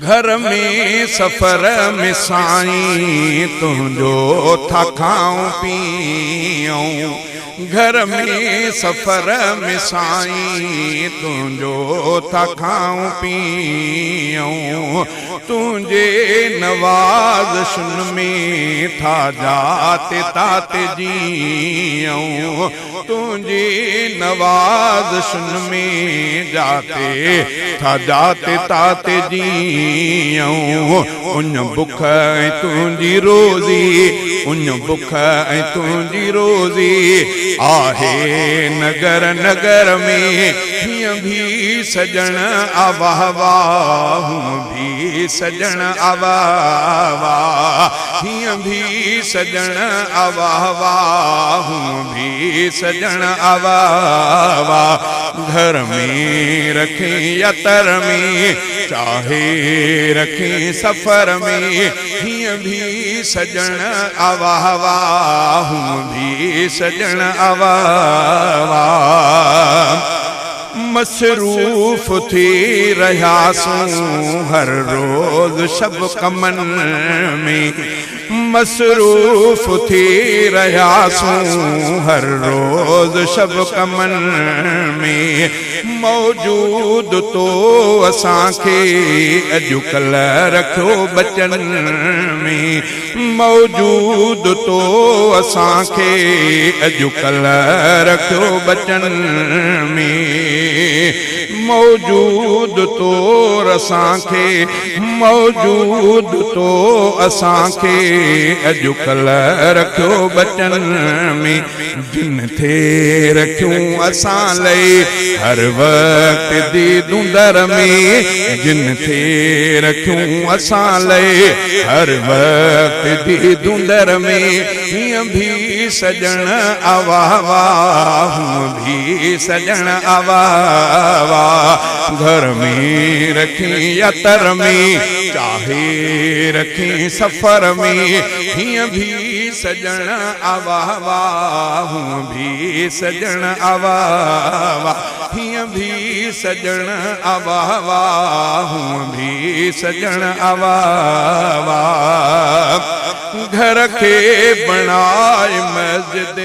گهر ۾ سفر ۾ سائين تنهنجو ٿا کائون پيئون گهر ۾ سفر ۾ سائين تنهنجو ٿا کائون پيئون تنهنجي نوازشن ۾ ٿا جاتي تاتي جيئون تنهنجي نوازشن ۾ جاتي ٿا جاتي تاتي جيئون اڃ بک ۽ تنهنجي روزي اڃ بک ۽ تنهنجي روزي آهي نگر نگر ۾ هيئن ڀي سڄڻ آ واهه واهه هونء ڀي سڄڻ آ واهه واهه هيئن ڀي سڄڻ آ واهه واهه هونء ڀي سڄڻ آ واهه واهه گهر ۾ رکين يا تر ۾ چاهي رکين سفر ۾ هيئن ڀي سڄڻ آ واهه واهه هونء ڀي سڄڻ آ واهه واهه. مصروف ٿي رهياسون هر روز شب ڪمن ۾، مصروف ٿي رهياسون هر روز شب ڪمن ۾، موجود تو اسان کي اڄڪلهه رکيو ٻچن ۾، موجود تو اسان کي اڄڪلهه رکيو ٻچن ۾، موجود تو اسان کي، موجود تو اسان کي اڄڪلهه رکيو ٻچن ۾. جن ٿي رکيون اسان لئي هر وقت ديدون در ۾، جن ٿي رکيون اسان لئي هر وقت ديدون در ۾، هيئن ڀي سڄڻ آ واهه واهه، هونء ڀي سڄڻ آ واهه واهه، گهر ۾ رکين يا تر ۾، چاهي رکين سفر ۾، هيئن ڀي سڄڻ آ واهه واهه، هونء ڀي سڄڻ آ واهه واهه، هيئن ڀي سڄڻ آ واهه واهه، هونء ڀي سڄڻ آ واهه واهه، گهر کي بڻائي مسجد.